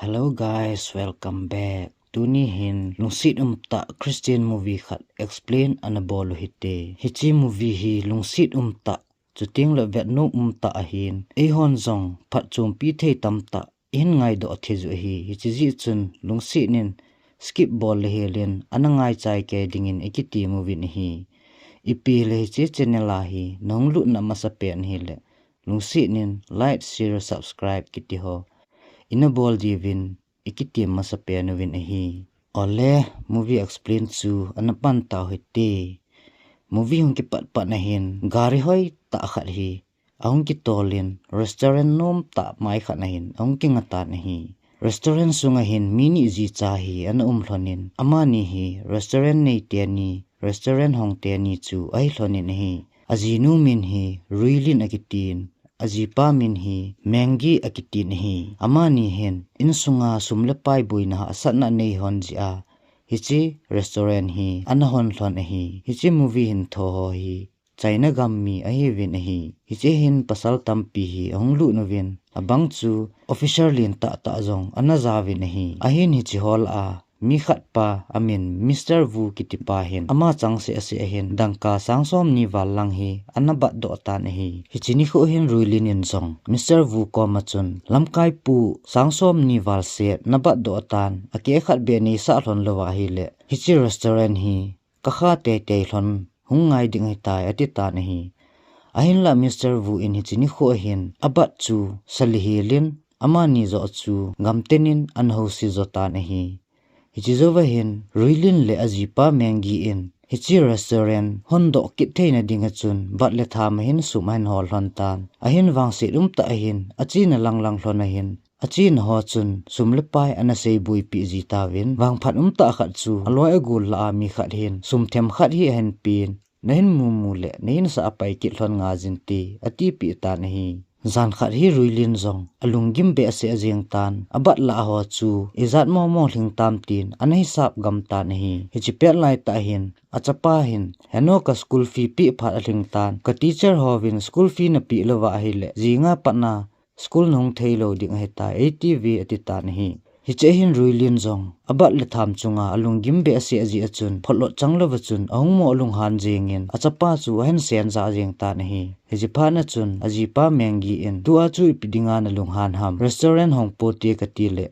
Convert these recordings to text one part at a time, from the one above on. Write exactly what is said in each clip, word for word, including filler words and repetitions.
Hello guys, welcome back. Tuni hin lungset umtah Christian movie khat explain ana bol u hite. Hiche movie hi lungset umtah, chuting le vetnom umtah ahin, eihon jong phatchompi thei tamtah ihin ngaidoh thei u ahi. Hiche jeh chun lungset in skip bol le hel in ana ngaichai kei dingin ikiti uvin ahi. Ipi le hiche channel a hi nahung lutna masapen ahile lungset in like, share, subscribe kiti ho ina bol diuvin ikiti masapen uvin ahi. Ole, movie explain chu ana pan tau hite. Movie hung kipat pat na hin gari hoitah khat hi ahung kitol in restaurant nomtah mai khat na hin ahung kinga tan ahi. Restaurant sunga hin mi ni jicha hi ana um lhon in, amani hi restaurant nei teni, restaurant hong teni chu ahi lhon in ahi. Ajinu min hi Ruilin akitin, ajipa min hi Mengi akitin ahi. Amani hin insunga sum le pai boina hahsatna nei lhon jeh a hiche restaurant hi ana hon lhon ahi. Hiche movie hin tho ho hi China gam mi ahiuvin ahi. Hiche hin pasal tampi hi ahung lut uvin, abang chu officer lentah tah jong ana jauvin ahi. Ahin hiche ho lah a mi khat pa amin Mister Wu kiti pa hin ama chang seh seh ahin dangka sang som ni val lang hi ana bat doh tan ahi. Hiche nikho hin Ruilin in jong Mister Wu koma chun, lamkai pu, sang som ni val seh na bat doh tan, akeh khat beh nei sah lhon lou ahile hiche restaurant hi ka kha teitei lhon hung ngai ding ahitai, ati tan ahi. Ahinlah Mister Wu in hiche nikho hin abat chu sali hel in, amani joh chu gamten in ana housi jo tan ahi. Hiche jouva hin Ruilin le ajipa Mengi in hiche restaurant hondoh kit theina dinga chun bat le tham a hin sum ahin hol lhon tan. Ahin vangset umtah ahin achena lang lang lhon ahin, achena ho chun sum le pai ana seibuipi ji tauvin, vangphat umtah khat chu aloi agol lah a mi khat hin sum themkhat hi ahin pen, nahin mumu le nahin sah a pai kit lhon nga jin te, atipeh tan ahi. Jan khat hi Ruilin jong alunggim behseh jeng tan, abat lah ho chu ijat momo lhing tam tin ana hisap gam tan ahi. Hiche pet laitah hin achapa hin, heno, ka school fee peh phat alhing tan, ka teacher hovin school fee napeh lou va ahile jinga pat na school nahung thei lou ding ahitai, eiti ve, ati tan ahi. Hiche hin Ruilin jong abat le tham chunga alunggim behseh jeh a chun photlot chang louva chun ahung mo alunghan jeng in achapa chu ahin sen jah jeng tan ahi. Hiche phat na chun ajipa Mengi in, tua chu ipi dinga nalunghan ham, restaurant hong pote kati le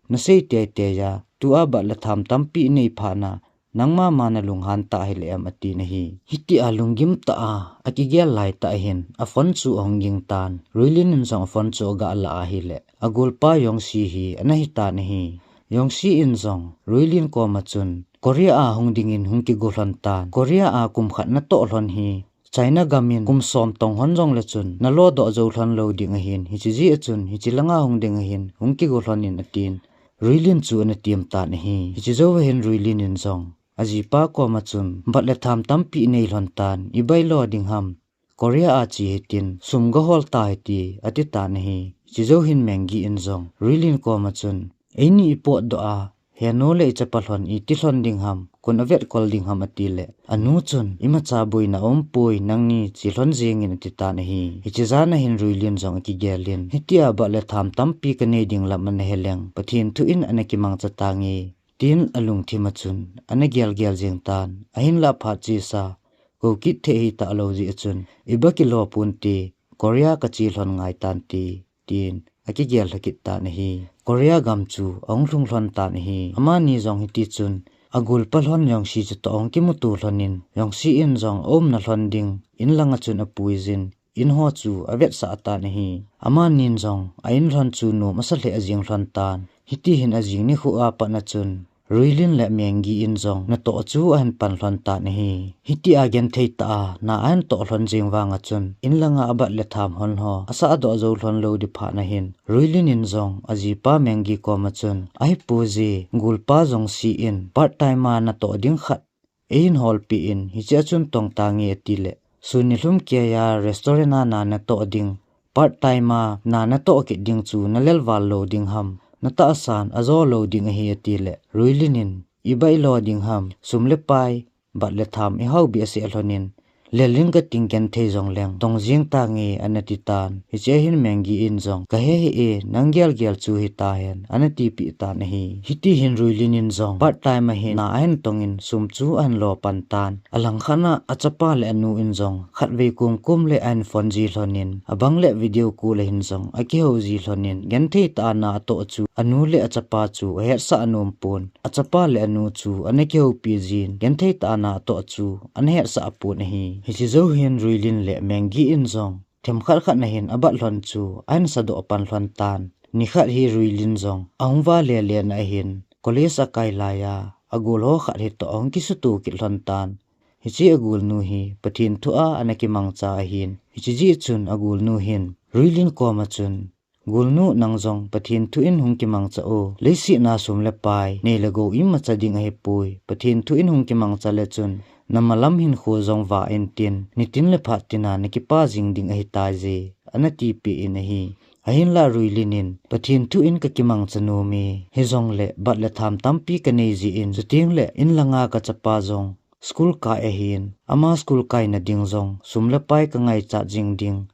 nasei teitei a, tua bat le tham tampi inei phat na nangma ma nalunghan tah hile em, atin ahi. Hitia lunggim tah a akigel laitah hin aphone chu ahung ging tan. Ruilin in jong aphone chu aga lah ahile agolpa Yongsi hi ana hitan ahi. Yongsi in jong Ruilin koma chun, Korea a hung dingin hung kigo lhon tan. Korea a kum khat natoh lhon hi China gam in kum som tong lhon jongle chun nalo doh jou lhon lou ding ahin, hiche jeh a chun hiche langa hung ding ahin hung kigo lhon in, atin Ruilin chu ana tem tan ahi. Hiche jouva hin Ruilin in jong ajipa koma chun, bat le tham tampi inei lhon tan, ibai lo ding ham, Korea a che hitin sum gahol tahite, ati tan ahi. Hiche jou hin Mengi in jong Ruilin koma chun, eini ipotdoh a, henu le ichapa lhon iti lhon ding ham, koin avetkol ding ham, ati le anu chun, imacha boina aumpoi, nangni che lhon jengin, ati tan ahi. Hiche jan a hin Ruilin jong akigel in, hitia bat le tham tampi kanei ding lam ana he leng Pathen thu in ana kimangcha tange, tin alungthim a chun ana gelgel jeng tan. Ahinlah phat chesa kou kit thei hita lou jeh a chun, iba kilo ponte, Korea kache lhon ngai tante, tin akigel lha kit tan ahi. Korea gam chu ahung lhung lhon tan ahi. Amani jong hiti chun agolpa lhon Yongsi chutoh ahung kimuto lhon in, Yongsi in jong aumna lhon ding in langa chun apuijin, in ho chu avetsah tan ahi. Amanin jong a in lhon chu nom asa lheh jeng lhon tan. Hiti hin ajing nikho a pat na chun Ruilin le Mengi in jong natoh chu ahin pan lhon tan ahi. Hitia genthei tah a na ahin toh lhon jeng vang a chun, in langa abat le tham hon ho asah doh jou lhon lou di phat na hin, Ruilin in jong ajipa Mengi koma chun, ahi pu ji, golpa Yongsi in part time a natoh ding khat eihin holpeh in, hiche a chun tong tange, ati le, sun nilhum keiya restaurant a na natoh ding, part time a na natoh kit ding chu nalel val lou ding ham, natahsan ajo lou ding ahi, ati le, Ruilin in, ibai lo ding ham, sum le pai, bat le tham ihao behseh lhon in, Lel in kating genthei jong leng, tong jing tange, ana ti tan. Hiche hin Menggi in jong, ka he hih e, nang gelgel chu hitahen, ana tipeh tan ahi. Hiti hin Ruilin in jong, part time ahin, na ahin tong in, sum chu ahin lo pan tan. Alangkhat a, achapa le anu in jong, khatvei kumkum le ahin phone ji lhon in, abang le video call ahin jong, akihou ji lhon in, genthei tah a na atoh chu, anu le achapa chu, ahetsah anom pon. Achapa le anu chu, ana kihoupi jin, genthei tah a na atoh chu, ana hetsah pon ahi. Hiche jou hin Ruilin le Menggi in jong, themkhat khat na hin abat lhon chu, ahin sadoh pan lhon tan. Nikhat hi Ruilin jong, ahung vale le na ahin, college akai lai a, agol ho khat hitoh ahung kisuto kit lhon tan. Hiche agolnu hi, Pathen thu a ana kimangcha ahin. Hiche jeh chun agolnu hin, Ruilin koma chun, Golnu nang jong Pathen thu in hung kimangcha o. Leiset a sum le pai, nei le gou imacha ding ahipoi. Pathen thu in hung kimangcha le chun, na malam hinkho jong vah intin, nitin le phat tin a na kipa jing ding ahitai je, ana tipeh in ahi. Ahinlah Ruilin in, Pathen thu in ka kimangcha nom e. Hijongle, bat le tham tampi ka nei jeh in, chuteng le, in langa ka chapa jong, school kai ahin, ama school kaina ding jong, sum le pai ka ngaichat jing ding.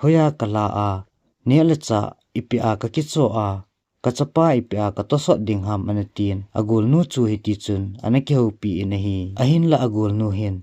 Hoiya ka la a, neh le chah, ipi a ka kicho a, ka chapa ipi a ka tosot ding ham ana tin, agolnu chu hiti chun, ana kihoupi in ahi. Ahinlah agolnu hin,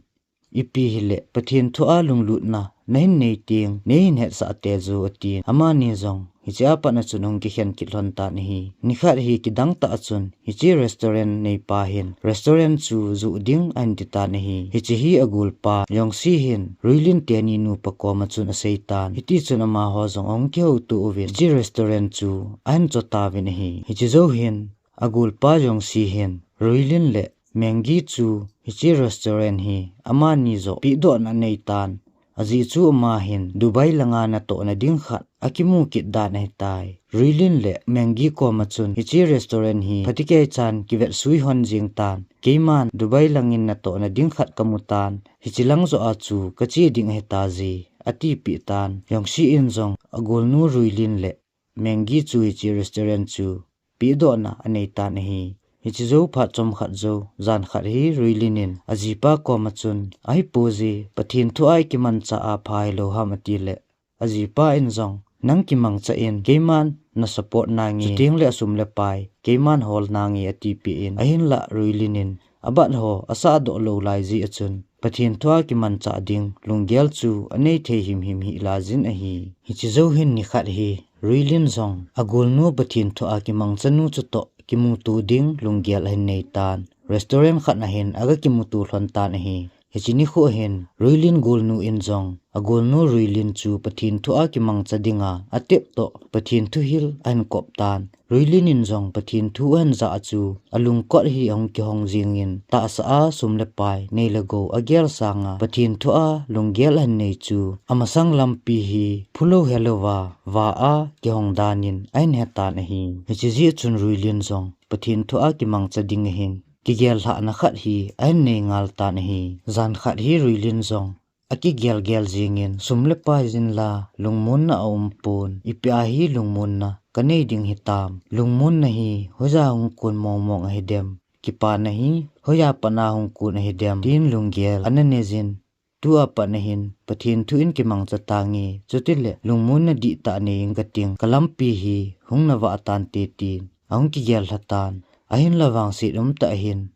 ipi hile, Pathen thu a lunglutna, na hin nei teng, nei hin hetsah teju atin, amani jong, hiche a pat na chun ahung kikhen kit lhon tan ahi. Nikhat hi kidang tah a chun, hiche restaurant neipa hin, restaurant chu joh ding ahin ti tan ahi. Hiche hi agolpa, Yongsi hin, Ruilin teni nupa koma chun asei tan. Hiti chun amaho jong ahung kihouto uvin, hiche restaurant chu ahin cho tauvin ahi. Hiche jou hin, agolpa Yongsi hin, Ruilin le Menggi chu, hiche restaurant hi, amani joh, pehdohna anei tan. Ajeh chu ama hin Dubai langa natohna ding khat akimu kit dan ahitai. Ruilin le Menggi koma chun hiche restaurant hi phatecha chan kivet sui hon jing tan. Keiman Dubai langin natohna ding khat kamu tan. Hiche lang joh a chu kache ding ahitaje, atipeh tan. Yongsi in jong agolnu Ruilin le Menggi chu hiche restaurant chu pehdohna anei tan ahi. Hiche jou phat chomkhat jou, jan khat hi Ruilin in ajipa koma chun, ahipoi je, Pathen thu a ikimancha a pha hilou ham ati le, ajipa in jong, nang kimangcha in, keiman na support nange, chuteng le asum le pai, keiman hol nange atipeh in, ahinlah Ruilin in, abat ho, asahdoh lou lai jeh a chun, Pathen thu a kimancha ding, lunggel chu anei thei himhim hih lajin ahi. Hiche jou hin nikhat hi, Ruilin jong, agolnu Pathen thu a kimangcha nu chutoh, kimuto ding, lunggel ahin nei tan. Restaurant khat na hin, aga kimuto lhon tan ahi. Hiche nikho hin, Ruilin golnu in jong, agolnu Ruilin chu Pathen thu a kimangcha dinga, atep toh, Pathen thuhil ahin kop tan. Ruilin in jong Pathen thu ahin jah a chu, alungkot hi ahung kihong jingin, tahsa a sum le pai, nei le gou agel sanga, Pathen thu a lunggel ahin nei chu, amasang lampi hi, phulou helouva, va a kihong danin ahin hetan ahi. Hiche jeh chun Ruilin jong, Pathen thu a kimangcha ding ahin, kigel lhahna khat hi ahin nei ngal tan ahi. Jan khat hi Ruilin jong, akigel gel jingin, sum le pai jinla, lungmonna aumpon, ipi a hi lungmonna kanei ding hitam. Lungmonna hi, hoija hung kon mong mong ahidem. Kipana hi, hoija pat a hung kon ahidem, tin lunggel ana neijin. Tua pat na hin, Pathen thu in kimangcha tange, chutile, lungmonna dihtah nei inge kating, kalampi hi, hung navah tante tin, ahung kigel lha tan, ahinla vangset umtah ahin,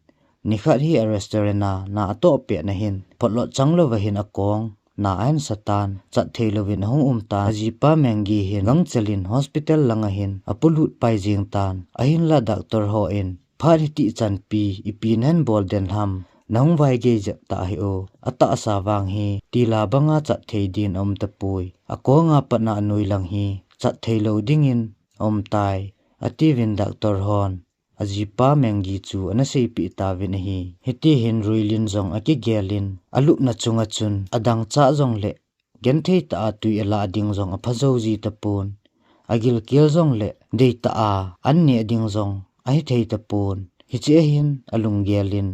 nikhat hi a restaurant a, na atoh pet na hin, potlot changlouva hin akong, na ahin sa tan, chat theilouvin ahung um tan, ajipa Mengi hin, gangchel in hospital langa hin, apolut pai jing tan, ahinla doctor hon, phat hiti chanpi, ipi nahin bol den ham, nahung vaigei jep tah hih o, atahsa vang hi, tila banga chat thei din aum tapoi, akonga pat a anoi lang hi, chat theilou dingin aum tai, atiuvin doctor hon, ajipa Mengi chu ana seipeh tauvin ahi. Hiti hin Ruilin jong akigelin, alupna chunga chun, adangchah jongle, genthei tah a tui alah ding jong apha jou ji tapon. Agilkel jongle, deitah a, an neh ding jong, ahithei tapon. Hiche ahin, alunggelin,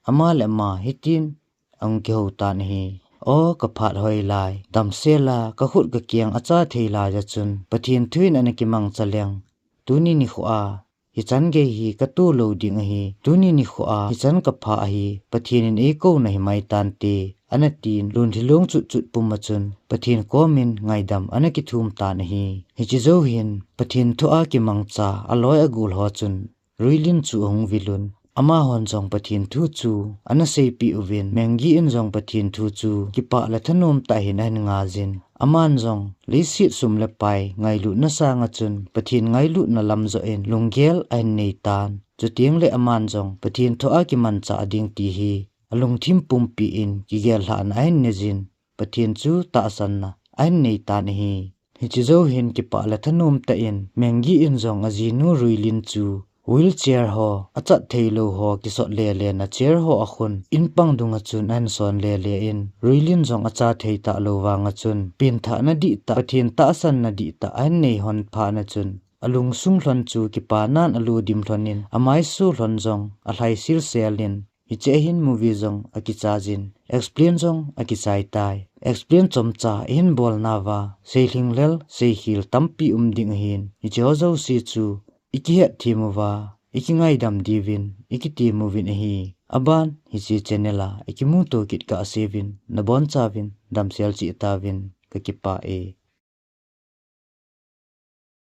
ama le ama, hitin, ahung kihou tan ahi. O, kaphat hoilai, damsel a, kakhut kakeng acha thei laiya chun, Pathen thu in ana kimangcha leng, tuni nikho a, hichan gei hi kato lou ding ahi, tuni nikho a hichan kapha ahi, Pathen in eikouna himai tante, ana tin, lungthim lung chut chut pum a chun, Pathen komin ngaidam ana kithum tan ahi. Hiche jou hin, Pathen thu a kimangcha, aloi agol ho chun, Ruilin chu ahung vil un. Amahon jong Pathen thu chu, ana seipeh uvin, Mengi in jong Pathen thu chu, kipah le thanom tah in ahin ngaiyin. Aman jong, leiset sum le pai, ngailutna sanga chun, Pathen ngailutna lam joh in, lunggel ahin nei tan. Chuteng le aman jong, Pathen thu a kimancha ding ti hi, alungthim pumpi in, kigel lhahna ahin neiyin. Pathen chu tahsanna ahin nei tan ahi. Hiche jou hin kipah le thanom tah in, Mengi in jong ajinu Ruilin chu, wheelchair ho, achat thei lou ho, kisot lele na chair ho a khun, in pang dung a chun ahin son lele in, Ruilin jong acha thei talou vang a chun, pengthahna dihtah, Pathen tahsanna dihtah, ahin nei lhon phat na chun, alungsung lhon chu kipanan alo dim lhon in, amaisu lhon jong, alhai silsel in, Hiche hin movie jong akichai jin, explain jong akichai tai. Explain chomcha ihin bol nauva, seilhinglel, seikhel tampi um ding ahin. Hiche ho jouse chu ikihet them uva, ikingaidam diuvin, ikitem uvin ahi. Aban, hiche channel a ikimuto kit kah seuvin, nabonchauvin, damsel cheh tauvin, kakipah e.